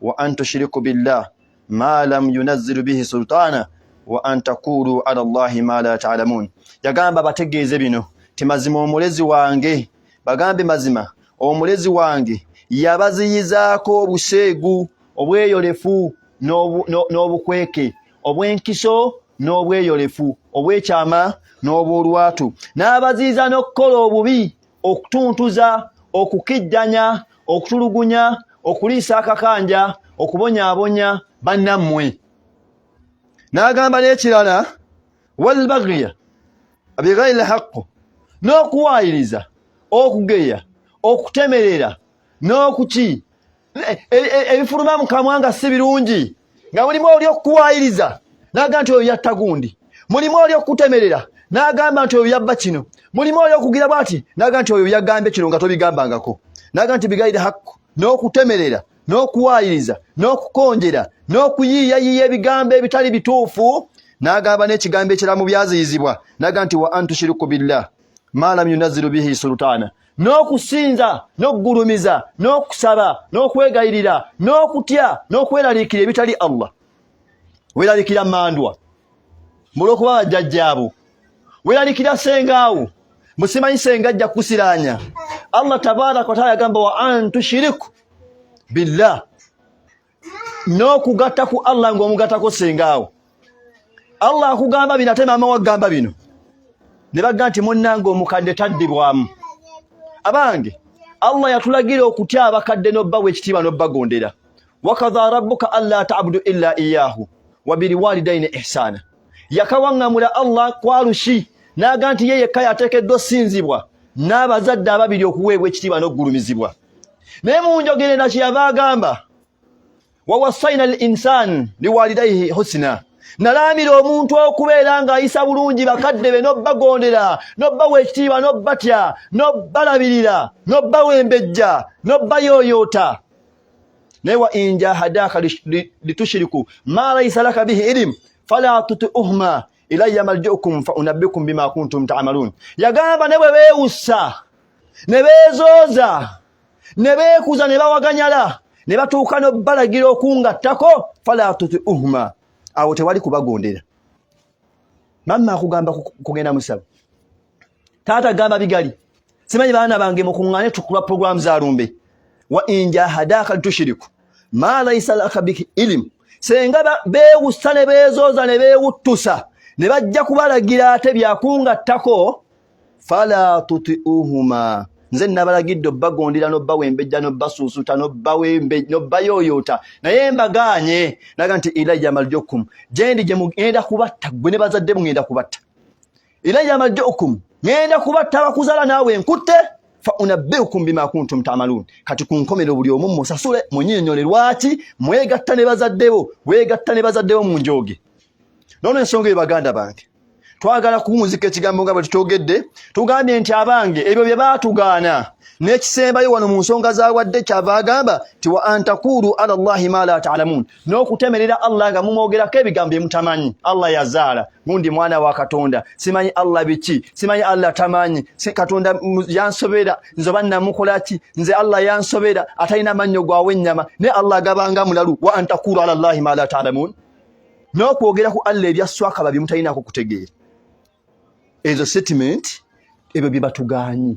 wa an tushiriku billah ma lam yunazzilu bihi sultana wa an taqulu ala llahi ma la ta'lamun. Yagamba bategeeze bino ti mazima omulezi wange, bagambe mazima omulezi wange yabaziyizaako obuseegu obweyolefu n'obukweke, obw'enkiso n'obweyolefu, obwekyama n'obwolwatu, n'abaziyiza n'okukola obubi, okutuntuza, okukijjanya, okutulugunya, okuliisa akakanja, okubonyaabonya bannammwe. N'agamba n'ekirala walbagya bighairi lhaqu, n'okuwaayiriza, okugeya, okutemerera n'okuki ebifuluma mu kamwa nga si birungi, nga mulimu oli okukuwaayiriza n'agamba nti oyo yatta gundi, mulimu oli okukutemerera n'agamba nti oyo yabba kino, mulimu oli okugira bw'ati n'agamba nti oyo yagambye kino nga tobigambangako. N'agamba nti bigaire hakku, n'okutemerera n'okuwaayiriza n'okukonjera n'okuyiiyayiiya ebigambo ebitali bituufu. N'agamba n'ekigambo ekiramu byaziyizibwa, n'agamba nti wa an tushiriku billah ma lam yunazzilu bihi sultaana, n'okusinza n'okugulumiza n'okusaba n'okwegayirira n'okutya n'okweraliikira ebitali Allah. Weeraliikira mandwa mulwokuba bajjajjaabo, weeraliikira sengaawo, musimanyi senga ajja kukusiraanya. Allah tabaraka wataala yagamba wa an tushiriku billah, n'okugatta ku Allah ng'omugattako sengaawo. Allah akugamba bino ate maama wagamba bino, ne bagamba nti munnange omukadde taddibwamu. Abange, Allah yatulagira okutya abakadde n'obbawa ekitiibwa n'obbagondera. Wakadha rabbuka alla tabudu illa iyahu wa biliwalidaini ihsana. Yakawaŋŋamula Allah kwalushi n'aga nti ye yekka yateekeddwa osinzibwa, n'abazadde ababiri okuweebwa ekitiibwa n'okugulumizibwa. Naye mu njogera endala kyeyava agamba wawasaina al insan liwalidaihi husna, nalaamira omuntu okubeera ng'ayisa bulungi bakadde be, n'obbagondera, n'obbawa ekitiibwa, n'obbatya, n'obbalabirira, n'obbawembejja, n'obbayooyoota. Naye wa in jahadaka litushiriku ma laisa laka bihi ilim fala tutiuhuma ilayya marjiukum fa unabbikum bima kuntum ta'malun. Yagamba ne bwe beewussa ne beezooza ne beekuza ne bawaganyala ne batuuka n'obbalagira okungattako, fala tutiuhuma, awo tewali kubagondera. Mamma akugamba kugenda musaba, taata gamba bigali, simanyi baana bange mukuŋŋaane tukula programu za lumbe. Wa in jahadaka litushiriku ma laisa laka bihi ilimu, senga beewussa ne beezooza ne beewuttusa ne bajja kubalagira ate byakungattako, fala tutiuhuma, Nze nabalagidde obbagondera n'obbawembejja n'obbasuusuuta n'obbayooyoota, naye mbagaanye. Naga nti ilayya marjukum, gyendi gye mugenda kubatta, ggwe ne bazadde mugenda kubatta. Ilayya marjukum, ngenda kubatta abakuzaala naawe nkutte. Fa unabbiukum bima kuntum ta'malun. Kati ku nkomero buli omu musasule munyinyonyole lwaki mwegatta ne bazadde bo, weegatta ne bazadde bo mu njooge. Nono ensonga eyo, baganda bange, twagala kuwunzika ekigambo nga bwe tukyogedde. Tugambye nti abange, ebyo bye baatugaana. N'ekisembayo wano mu nsonga zawadde, kyava agamba ti wa antakulu ala llahi ma la talamun, n'okutemerera Allah nga mumwogerako ebigambo bye mutamanyi. Allah yazaala gundi, mwana wa Katonda, simanyi Allah biki, simanyi Allah tamanyi si, Katonda yansobera nze, oba namukolaki nze, Allah yansobera, atalina mannyo gwawe ennyama, naye Allah agabanga mulalu. Wa antakulu ala llahi ma la talamun, n'okwogera ku Allah ebyasswakaba bye mutalinako kutegeera. Ezo statement, ebyo bye batuganye.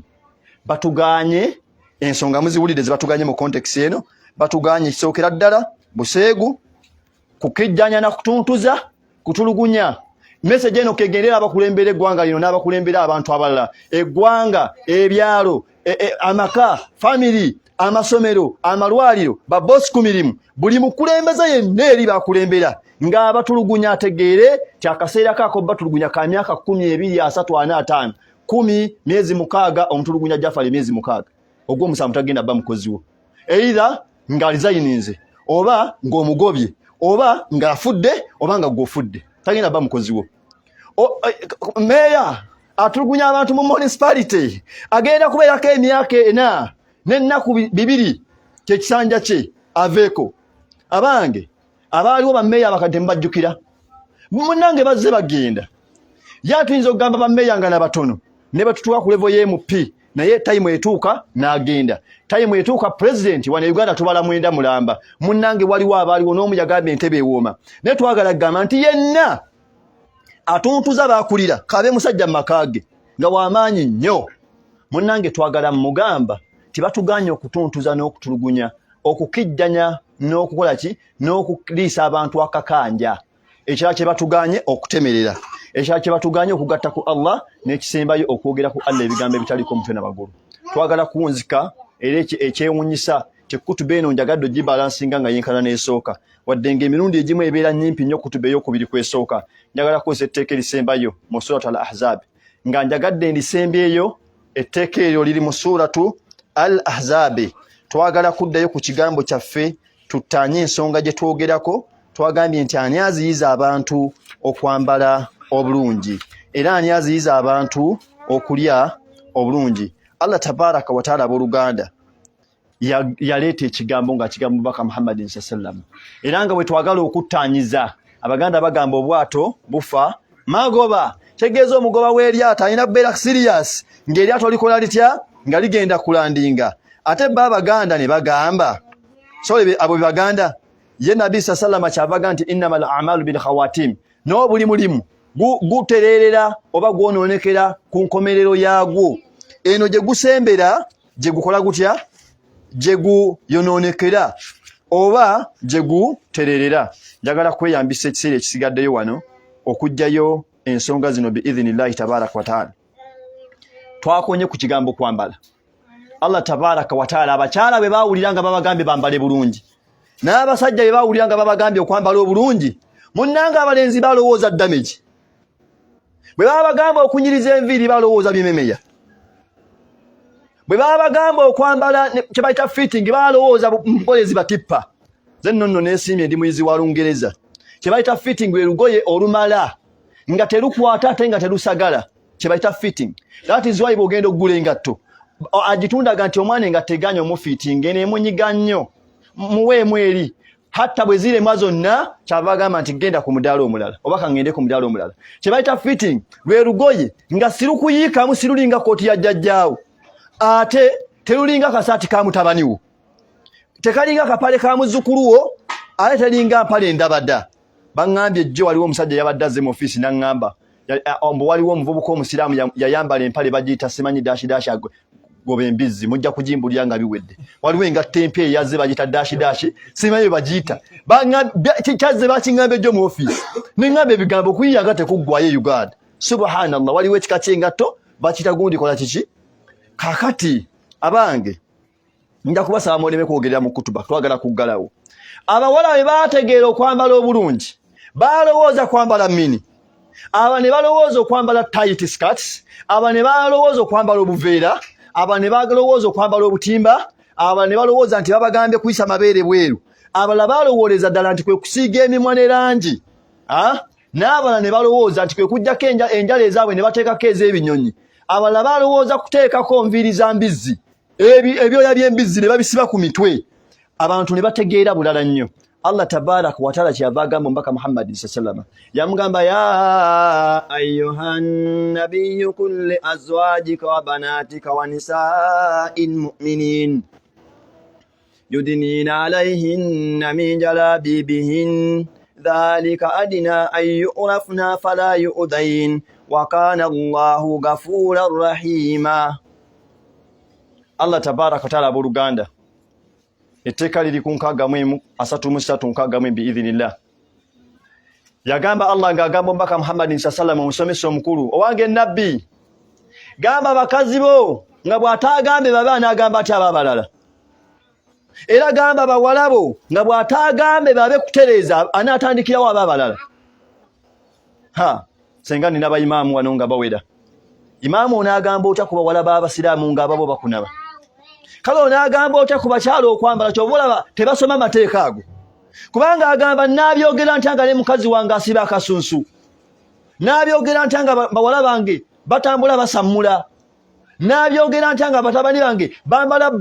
Batuganye ensonga muziwulidde zebatuganye mu context eno. Batuganye kisookera ddala buseegu, kukijjanya na kutuntuza, kutulugunya. Message eno kegendera abakulembera eggwanga lino n'abakulembera abantu abalala, eggwanga, ebyalo, amaka, family, amasomero, amalwaliro, babosi ku mirimu, buli mukulembeze yenna eri bakulembera ng'abatulugunya ategeere ti akaseera kaako batulugunya ka myaka 12, 30, 40, 50, 10, myezi 6. Omutulugunya Jafali emyezi 6, ogw'omusanvu tagenda bba mukozi wo, either ng'alizayininze oba ng'omugobye oba ng'afudde oba nga gw'ofudde, tagenda bba mukozi wo. Meeya atulugunya abantu mu municipality agenda kubeerako emyaka 4 n'ennaku 2, kyekisanja kye, aveeko. Abange, abaaliwo bammeeya abakadde mubajjukira, munnange, bazze bagenda. Ye atuyinza okugamba bammeeya nga nabatono ne batutuuka ku level y'MP, naye time etuuka n'agenda, time etuuka president. Wano e Uganda tubala 9 mulamba. Munnange, waliwo abaaliwo n'omu yagamba entebe ewooma, naye twagala kugamba nti yenna atuntuza bakulira, kabe musajja mu maka ge nga w'amaanyi nnyo, munnange, twagala mugamba tibatuganye okutuntuza n'okutulugunya, okukijjanya n'okukola ki, n'okuliisa abantu akakanja. Ekirala kye batuganye, okutemerera. Ekirala kye batuganye, okugatta ku Allah. N'ekisembayo, okwogera ku Allah ebigambo ebitaliko omutwe nabagulu. Twagala kuwunzika. Era ekyewunyisa tekutuba eno njagadde ogibalansinga nga yenkana n'esooka, wadde ng'emirundi egimu ebeera nnyimpi nnyo kutuba eyokubiri kwesooka. Njagala kukozesa etteeka erisembayo mu Suratu Al Ahzab, nga njagadde ndisembyeyo. Etteeka eryo liri mu Suratu Al Ahzabi. Twagala kuddayo ku kigambo kyaffe, tuttaanye ensonga gye twogerako. Twagambye nti ani aziyiza abantu okwambala obulungi, era ani aziyiza abantu okulya obulungi? Allah tabaraka wataala, abooluganda, yaleeta ekigambo nga kigambo mubaka Muhammadin sallam. Era nga bwe twagala okuttaanyiza, Abaganda bagamba obwato bufa magoba. Tegeeza omugoba w'eryato alina kubeera serious ng'eryato likola litya, nga ligenda kulandinga. Ate ba Abaganda ne bagamba, so abo be Baganda. Ye Nabi sallama kyavaga nti innama al amalu bil khawatim, n'obuli mulimu gutereerera oba gwonoonekera ku nkomerero yaagwo. Eno gye gusembera, gye gukola gutya, gye guyonoonekera oba gye gutererera. Njagala kweyambisa ekiseera ekisigaddeyo wano okuggyayo ensonga zino biidhinillahi tabaraka wataala. Twakonye ku kigambo kwambala. Allah tabaraka wataala, abakyala bwe bawulira nga babagambye bambale bulungi, n'abasajja bwe bawulira nga babagambye okwambala obulungi, munnanga, abalenzi balowooza damage. Bwe baba bagamba okunyiriza enviiri, balowooza bimemeya. Bwe baba bagamba okwambala kye bayita fitting, balowooza ngoye zibatippa. Ze nno nno neesiimye, ndi muyizi wa Lungereza. Kye bayita fitting lwe lugoye olumala nga terukwata ate nga terusagala, kye bayita fitting. That is why bw'ogenda okugula engatto, agitundaga nti omwana engatto eganye omufiitinga, eno emunyiga nnyo, muweemu eri. Hatta bwe ziremwa zonna, kyava agamba nti genda ku mudaala omulala oba kaŋŋende ku mudaala omulala. Kye bayita fitting lwe lugoye nga sirukuyiikamu, sirulinga kooti ya jjajjaawo, ate terulinga kasaati ka mutabani wo, tekalinga kapale ka muzzukulu wo, ate telinga mpale endabada. Baŋŋambye ejjo waliwo omusajja yabadde azze mu ofiisi n'aŋŋamba mbu waliwo omuvubuka omusiraamu yayambala empale bagiyita simanyi dashi dashi. Goba embizzi, mujja kugimbulira nga biwedde. Waliwo engatto empya eyazze bagiyita dashi dashi, simanyi bwe bagiyita. Kyazze bakiŋŋamba ejjo mu ofiisi, neŋŋamba ebigambo okuyiya nga tekuggwayo e Uganda. Subhanallah, waliwo ekika ky'engatto bakiyita gundi kola kiki. Kakati Abange, nja kubasaba muleme kwogerera mu kutuba, twagala kuggalawo. Abawala bwe baategeera okwambala obulungi, balowooza kwambala mini, aba ne balowooza okwambala tight skirts, aba ne balowooza okwambala obuveera, aba ne balowooza okwambala obutimba, aba ne balowooza nti babagambye kuyisa mabeere bweru, abalala balowooleza ddala nti kwe kusiiga emimwa ne langi, n'abalala ne balowooza nti kwe kuggyako enjala ezaabwe ne bateekako ez'ebinyonyi, abalala balowooza kuteekako nviiri za mbizzi, ebyoya by'embizzi ne babisiba ku mitwe. Abantu ne bategeera bulala nnyo. Allah tabaraka wataala kyeyava agamba omubaka Muhammadi sa sallama, yamugamba, ya ayuha nabiyu kulli azwajika wa banatika wa nisai lmuminin yudinina alaihinna min jalabibihin dhalika adina an yurafna fala yudain wa kana Allahu ghafuran rahima. Allah tabaraka wataala, abooluganda, etteeka liri ku 61 33 61 biidhinillah. Yagamba Allah ng'agamba omubaka Muhammadin sa sallam, omusomesa omukulu, owange nabbi, gamba bakazi bo, nga bw'ataagambe babe anaagamba atya ababalala? Era gamba bawala bo, nga bw'ataagambe babe kutereeza anaatandikirawo ababalala? Ha, senga nina bayimaamu wano nga bawera. Imaamu onaagamba otya ku bawala b'abasiraamu nga ababo bakunaba? Kale onaagamba otya ku bakyala okwambala? Kyova olaba tebasoma mateeka ago, kubanga agamba, naabyogera ntya nga ne mukazi wange asiba akasunsu? Naabyogera ntya nga bawala bange batambula basammula? Naabyogera ntya nga batabani bange bambala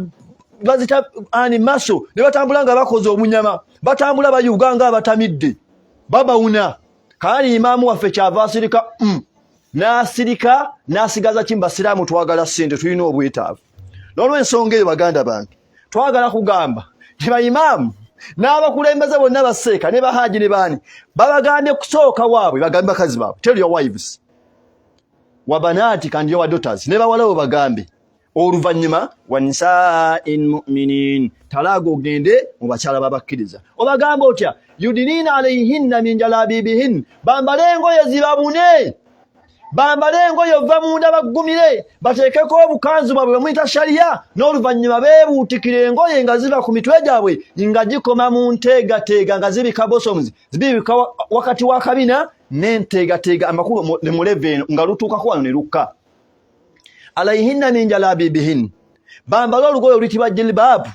bazita ani maso ne batambula nga bakoze obunyama, batambula bayuga nga abatamidde babawuna? Kaali imaamu waffe kyava asirika, n'asirika n'asigaza ki? Basiraamu twagala ssente, tulina obwetaavu. N'olwensonga eyo, baganda bange, twagala kugamba nti baimaamu n'abakulembeze bonna, baseeka ne bahaji ne baani, babagambye kusooka waabwe bagambe bakazi baabwe, tell your wives wa banatika and your daughters, ne bawala bo bagambe, oluvannyuma wa nisai lmuminin, talaaga ogende mu bakyala babakkiriza. Obagamba otya? Yudinina alaihinna min jalabibihin, bambale engoye zibabune, bambale engoye ova munda, baggumire, bateekeko obukanzu bwabwe bamuyita shariya, n'oluvannyuma beebuutikire engoye nga ziba ku mitwe gyabwe, nga gikoma mu nteegateega, nga zibika bosoms, zibika wakati wa kabina n'enteegateega, amakulu ne muleve eno nga lutuukako wano ne lukka. Alaihinna min jalabibihin, bambale olugoye oluyitibwa jilbaabu.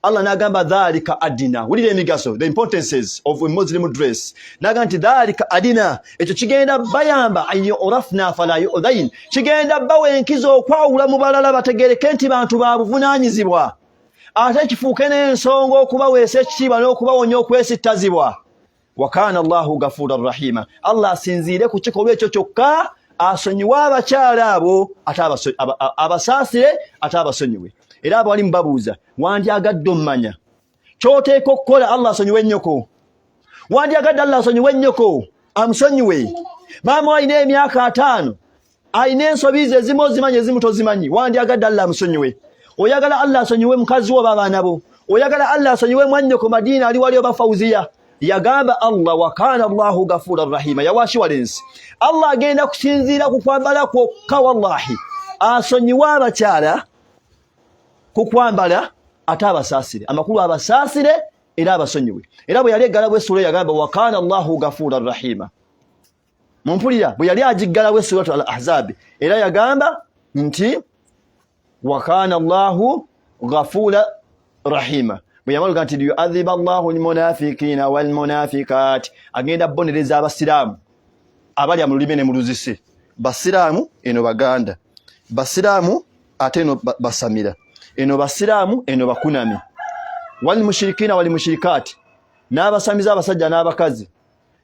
Allah n'agamba, dhalika adina. Wulira emigaso, the importances of a Muslim dress. N'agamba nti dhalika adina, ekyo kigenda bayamba, an yurafna fala yudain, kigenda bawa enkizo okwawula mu balala, bategereke nti bantu ba buvunaanyizibwa, ate kifuuke n'ensonga okubaweesa ekitiibwa n'okubawonya okwesittazibwa. Wa kana Allahu gafura rahima. Allah asinziire ku kikolwa ekyo kyokka asonyiwe abakyala abo, ate abasaasire, ate abasonyiwe. Era abali mubabuuza, wandyagadde ommanya kyoteeka okukola Allah asonyiwe ennyoko? Wandyagadde Allah asonyiwe ennyoko? Amusonyiwe. Maama alina emyaka 50, alina ensobi ze ezimu ozimanyi, ezimu tozimanyi. Wandyagadde Allah amusonyiwe? Oyagala Allah asonyiwe mukazi wo oba abaana bo? Oyagala Allah asonyiwe mwannyoko Madiina ali wali oba Fauziya? Yagamba Allah, wa kana Allahu gafura rahima. Yawa assurance, Allah agenda kusinziira ku kwambala kwokka, wallahi asonyiwe abakyala ku kwambala, ate abasaasire, amakulu abasaasire era abasonyiwe. Era bwe yali eggalawo essuula yagamba, wa kana Allahu gafura rahima. Mumpulira? Bwe yali agiggalawo essuratu Al Ahzabi, era yagamba nti wa kana Allahu ghafura rahima. Bwe yamaluga nti liyuadhiba Allahu lmunafikina walmunafikat, agenda bonereza abasiraamu abalya mu lulimi ne mu luzise. Basiraamu eno baganda, basiraamu ate eno basamira, eno basiraamu, eno bakunami, walmushirikina walmushirikaati, n'abasamiza abasajja n'abakazi.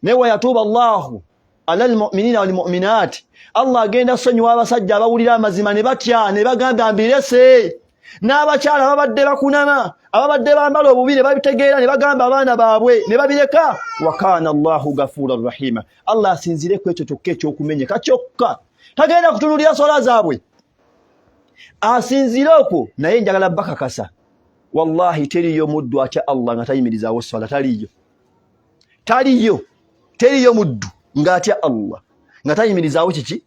Naye wayatuuba Allahu ala lmuminina walmuminaati, Allah agenda sonyiwa abasajja abawulira amazima ne batya ne bagamba mbirese, n'abakyala babadde bakunama, ababadde bambala obubi ne babitegeera ne bagamba abaana baabwe ne babireka. Wa kana Allahu gafura rahima. Allah asinziire ku ekyo kyokka ekyokumenyeka kyokka, tagenda kutunulira sola zaabwe, asinziire okwo. Naye njagala bakakasa, wallahi teriyo muddu atya Allah nga tayimirizaawo swala. Taliyo, taliyo, teriyo muddu ng'atya Allah nga tayimirizaawo kiki.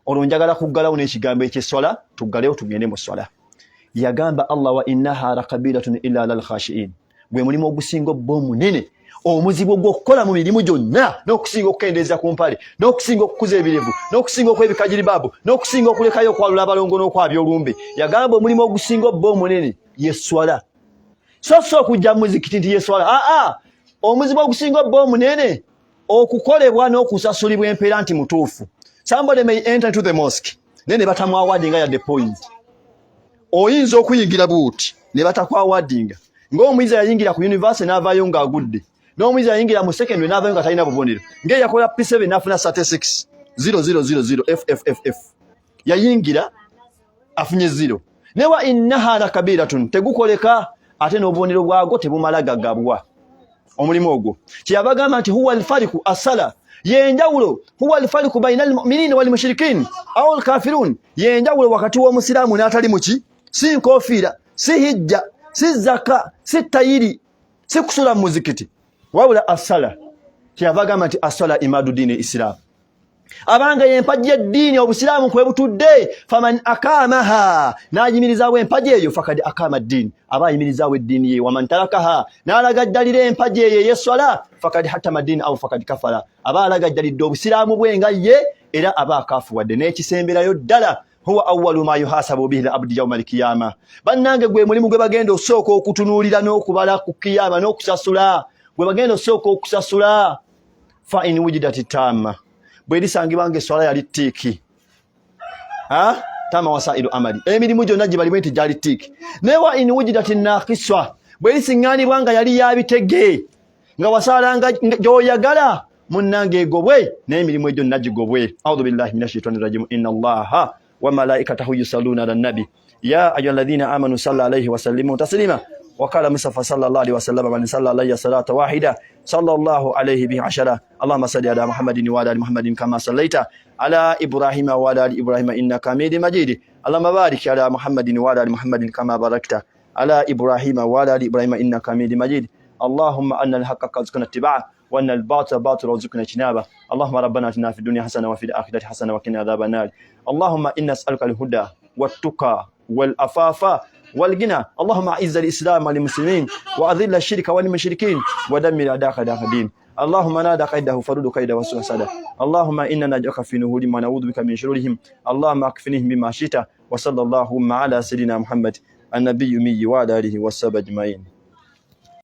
Olwo njagala kuggalawo n'ekigambo ekyeswala, tuggalewo tugende mu swala. Yagamba Allah, wa innaha lakabiratun illa alal khashiin, gwe mulimu ogusinga obba omunene, omuzibu ogw'okukola mu mirimu gyonna, n'okusinga okukendeeza ku mpale, n'okusinga okukuza ebirevu, n'okusinga okwebika jiribaabu, n'okusinga okulekayo okwalula abalongo n'okwabya olumbe. Yagamba omulimu ogusinga obba omunene ye swala, so si okujja mu muzikiti nti ye swala. Aa, omuzibu ogusinga obba omunene okukolebwa n'okusasulibwa empeera nti mutuufu. Somebody may enter to the mosque naye ne batamuawadinga yadde point. Oyinza okuyingira buuti ne batakwawadinga, ng'omuyizi yayingira ku university n'avaayo ng'agudde, n'omuyizi yayingira mu secondary n'avaayo nga talina bubonero, ng'eyakola P7 n'afuna 36 0000 FFFF, yayingira afunye 0. Ne wa innaha lakabiratun, tegukoleka, ate n'obubonero bwagwo tebumala gagabwa omulimu ogwo. Kyeyava agamba nti huwa alfariku, asala yenjawulo, huwa alfariku baina almuminina walmushirikin au alkafirun, yenjawulo wakati w'omusiraamu n'atali muki. Si nkofiira, si hijja, si zaka, si tayiri, si kusula mu muzikiti, wabula asala. Kyeyava agamba nti asala imadu diini isiraamu, abanga yempagi y'eddiini obusiraamu kwe butudde. Faman akamaha, n'ayimirizaawo empagi eyo, fakad akama ddiini, aba ayimirizaawo eddiini ye. Waman tarakaha, n'alagajjalira empagi eyo ey'esswala, fakad hatama ddiini au fakad kafara, aba alagajjalidde obusiraamu bwe nga ye, era aba akaafuwadde. N'ekisemberayo ddala, huwa awalu ma yuhasabu bihi labdi yauma alkiyama. Bannange, gwe mulimu gwe bagenda osooka okutunuulira n'okubala ku kiyama n'okusasula, gwe bagenda osooka okusasula. Fa in wujidat tamma, bwerisangibwa nga eswala yali tiiki, tama wasairu amali, emirimu gyonna gibalibwe nti gyali tiiki. Naye wa in wujidat nakiswa, bwerisiŋŋanibwa nga yali yabitege, nga wasaalanga gyoyagala, munnange egobwe n'emirimu egyo nagigobwe. Audhu billahi min ashaitani rajimu. Inna allaha wa malaikatahu yusalluna ala nabi ya ayuha alladhina amanu sallu alayhi wa sallimu taslima. وقال مصطفى صلى الله عليه وسلم: من صلى علي صلاة واحدة صلى الله عليه به عشرة. اللهم صل على محمد وعلى ال محمد كما صليت على ابراهيم وعلى ال ابراهيم انك حميد مجيد. اللهم بارك على محمد وعلى ال محمد كما باركت على ابراهيم وعلى ال ابراهيم انك حميد مجيد. اللهم ان الحق وارزقنا اتباعه، وان الباطل باطل وارزقنا اجتنابه. اللهم ربنا اتنا في الدنيا حسنه وفي الاخره حسنه وقنا عذاب النار. اللهم انا نسالك الهدى والتقى والعفاف والغنى. اللهم اعز الاسلام والمسلمين، واذل الشرك والمشركين، ودمر اعداءك اعداء الدين. اللهم نادى كيده فرد كيده وسوء سدا. اللهم انا نجعلك في نهورهم ونعوذ بك من شرورهم. اللهم اكفنهم بما شئت. وصلى اللهم على سيدنا محمد النبي مي وعلى اله وصحبه اجمعين.